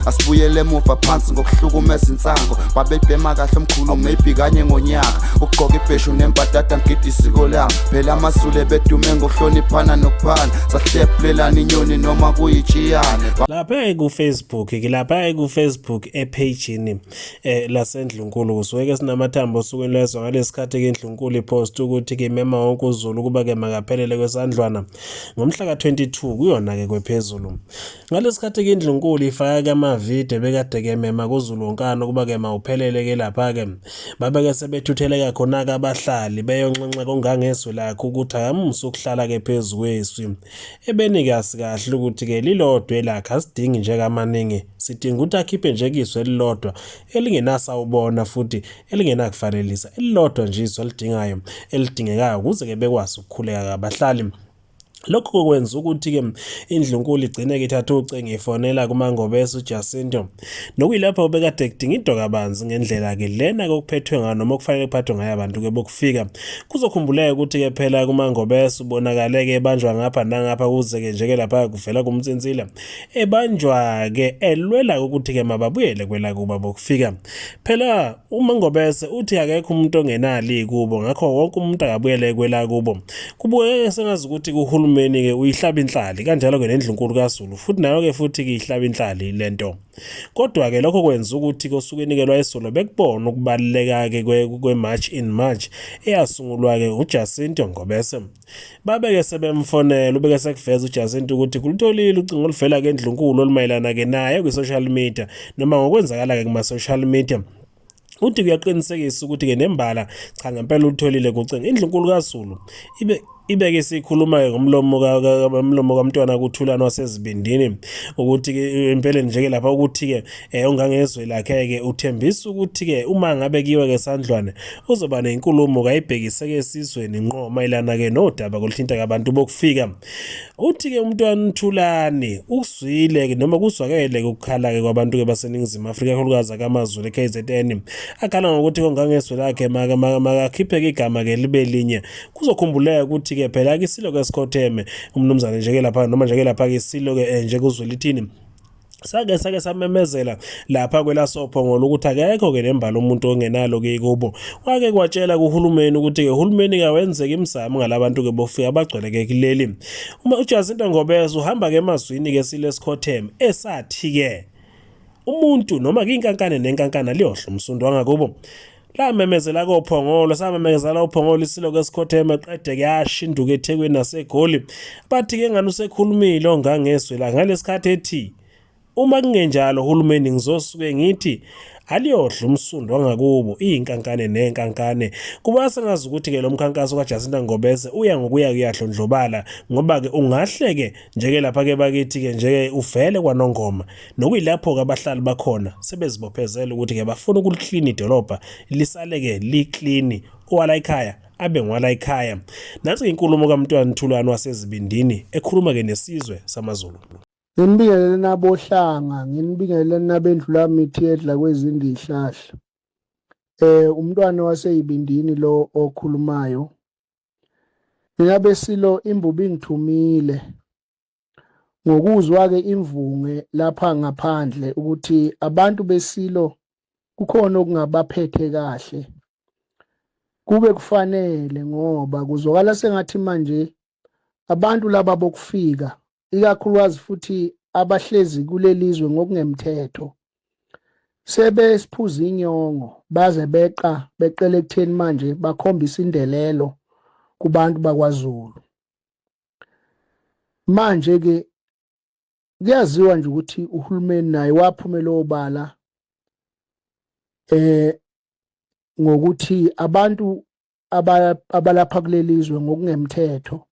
Asibuyele emuva phansi ngokuhlukumeza insango. Babebhema kahle omkhulu, maybe kanye ngonyaka. Ukugqoka ibheshu nembadada, ngigida isiko lami. Phela amaZulu bedume ngokuhloniphana nokuphana. Sahlephulelana inyoni noma kuyitshiyane. Lapha ku-Facebook ke, lapha ku-Facebook epage-ini lasendlunkulu, kusuke ke sinamathambo osukwini lwezwe ngalesikhathi ke indlunkulu ipost ukuthi ke imema wonke uZulu ukuba ke makaphelele kwesandlwana ngomhla ka-22 kuyona ke kwephezulu. Ngalesikhathi ke indlunkulu ifaka ke amavidiyo bekade ke mema kuZulu wonkana ukuba ke mawuphelele ke lapha ke babeke sebethutheleka khona ke abahlali beyonxenxa kongangezwe lakhe ukuthi akamusa ukuhlala ke phezu kweswi ebenikazi kahle ukuthi ke lilodwa elakhe, asidingi nje kamaningi, sidinga ukuthi akhiphe nje kiswe elilodwa elingenasawubona futhi elingenakufanelisa, elilodwa nje izwi elidingayo elidingekayo ukuze ke bekwazi ukukhuleka abahlali. Lokhu kwenza ukuthi-ke indlunkulu igcine-ke ithatha ucingo ifonela kuMangobese uJacinto, nokuyilapho bekade kudingidwa kabanzi ngendlela-ke lena-ke okuphethwe ngayo noma okufanele kuphathwe ngayo abantu-ke bokufika. Kuzokhumbuleka ukuthi-ke phela kuMangobese ubonakale-ke ebanjwa ngapha nangapha kuze-ke nje-ke lapha kuvela kumnsinsila ebanjwa-ke elwela ukuthi-ke mababuyele kwelakuba bokufika. Phela uMangobese uthi akekho umuntu ongenali kubo, ngakho wonke umuntu akabuyele kwelakubo. Kubukeka sengazi ukuthi kuhulumeni-ke uyihlaba inhlali, kanjalo-ke nendlunkulu kaZulu futhi nayo-ke futhi-ke ihlaba inhlali lento. Kodwa-ke lokho kwenza ukuthi kosukwini-ke lwayizolo bekubona ukubaluleka-ke kwe-March in March eyasungulwa-ke uJacinto Ngobese. Babeke sebemfonela, ubeke sekuveza uJacinto ukuthi kulutholile ucingo oluvela-ke endlunkulu olumayelana-ke naye kwi-social media noma ngokwenzakala-ke kuma-social media. Uthi kuyaqinisekisa ukuthi-ke nembala cha ngempela ulutholile kucingo. Indlunkulu kaZulu ibe ibeke isikhuluma-ke ngomlomo kamntwana kuThulani wasezibindini ukuthi-ke empeleni nje-ke lapha ukuthi-ke ongangezwe lakhe-ke uthembisa ukuthi-ke uma ngabe kuyiwa-ke sandlwane uzoba nenkulumo kayibhekise-ke esizweni ngqo mayelana-ke nodaba koluthinta abantu bokufika. Uthi-ke umntwana uThulani uzwile-ke noma kuzwakele-ke ukukhala-ke kwabantu-ke baseNingizimu Afrika, kakhulukazi akamaZulu e-KZN, akhala ngokuthi kongangezwe lakhe makakhipheke igama-ke libe linye. Kuzokhumbuleka ukuthi-ke phela ke isilo-ke sikhotheme umnumzane nje-ke lapha noma nje-ke lapha-ke isilo-ke nje kuZwelithini sake samemezela lapha kwelasophongolo ukuthi akekho-ke nembala umuntu ongenalo-ke kubo. Wake kwatshela kuhulumeni ukuthi-ke uhulumeni kawenzeke imizamo ngalabantu-ke bofika abagcwele-ke kuleli. Uma uJacinta Ngobese uhamba-ke emazwini-ke sile sikhotheme esathi-ke umuntu noma kuyinkankane nenkankana liyohla umsundu wangakubo. Lamemezela kophongolo, samemezela uphongolo isilo kesikhotheme qede kuyashinduka eThekwini naseGoli. Bathi-ke ngani usekhulumile ongangezwe la ngalesikhathi ethi uma kungenjalo uhulumeni ngizosuke ngithi aliyodla umsundu wangakubo iyinkankane nenkankane. Kuba sengazi ukuthi-ke lo mkhankaso kaJacinta Ngobese uya ngokuya kuyadlondlobala ngoba-ke ungahle-ke njeke lapha-ke bakithi-ke njeke uvele kwaNongoma nokuyilapho-ke abahlali bakhona sebezibophezela ukuthi-ke bafuna ukuliklina idolobha lisale-ke liklini, owala ekhaya abe ngwala ekhaya. Nansi inkulumo kaMntwana Thulani wasezibindini ekhuluma-ke nesizwe samaZulu. Nginibingelele nabohlanga, nginibingelele nabendlulamithi edla kwezinde ihlahla. Umntwana waseyibindini lo okhulumayo. Mina besilo imbubi ingithumile ngokuzwa ke imvunge lapha ngaphandle ukuthi abantu besilo kukhona okungabaphethe kahle. Kube kufanele ngoba kuzwakala sengathi manje abantu laba bokufika ikakhulukazi futhi abahlezi kulelizwe ngokungemthetho sebesiphuza inyongo baze beqa beqele ekutheni manje bakhombisa indelelo kubantu bakwaZulu. Manje ke kuyaziwa nje ukuthi uhulumeni naye waphumela obala ngokuthi abantu abalapha kulelizwe ngokungemthetho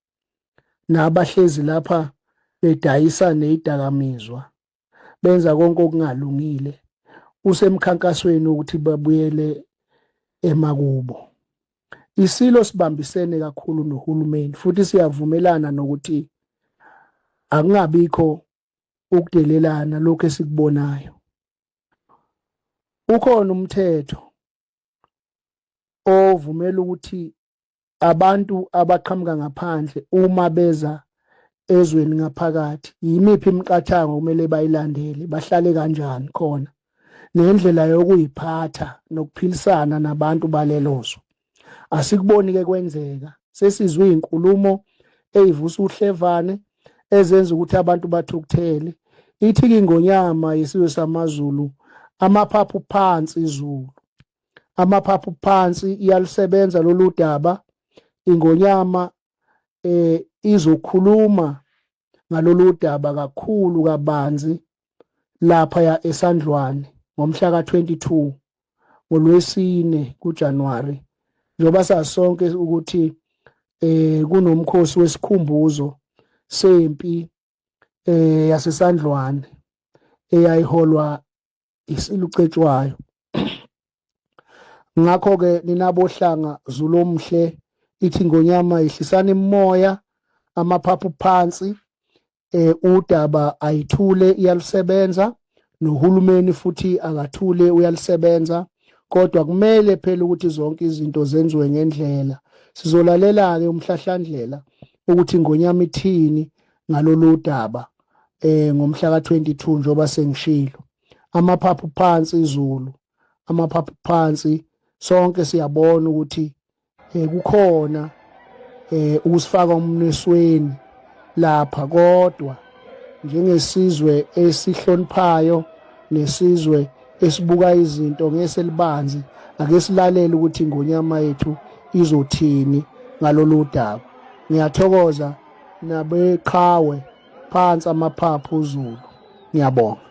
nabahlezi lapha bedayisa nezidakamizwa benza konke okungalungile usemkhankasweni ukuthi babuyele emakubo. Isilo sibambisene kakhulu nohulumeni futhi siyavumelana nokuthi akungabikho ukudelelana lokho esikubonayo. Ukhona umthetho ovumela ukuthi abantu abaqhamuka ngaphandle uma beza Ezweni ngaphakathi yimiphi imiqathango okumele bayilandele, bahlale kanjani khona, nendlela yokuyiphatha nokuphilisana nabantu balelo zwe. Asikuboni-ke kwenzeka, sesizwe iy'nkulumo ey'vusa uhlevane ezenza ukuthi abantu bathukuthele. Ithi-ke iNgonyama yesizwe samaZulu, amaphaphu phansi Zulu, amaphaphu phansi, iyalusebenza lolu daba. INgonyama izokhuluma ngalolu daba kakhulu kabanzi lapha ya eSandlwane ngomhla ka-22 ngoLwesine kuJanuwari, njengoba sasonke ukuthi kunomkhosi wesikhumbuzo sempi yaseSandlwane eyayiholwa isilucetshwayo. Ngakho-ke ninabohlanga Zulu omhle, ithi Ngonyama yehlisani imimoya, amaphaphu phansi, udaba ayithule iyalusebenza, nohulumeni futhi akathule uyalisebenza, kodwa kumele phela ukuthi zonke izinto zenziwe ngendlela. Sizolalela-ke umhlahlandlela ukuthi Ngonyama ithini ngalolu daba ngomhla ka-22 njengoba sengishilo. Amaphaphu phansi izulu, amaphaphu phansi, sonke siyabona ukuthi kukhona ukusifaka umnesweni lapha, kodwa njengesizwe esihloniphayo nesizwe esibuka izinto ngeselibanzi, ake silalele ukuthi iNgonyama yethu izothini ngalolu daba. Ngiyathokoza nabeqhawe, phansi amaphaphu Zulu, ngiyabonga.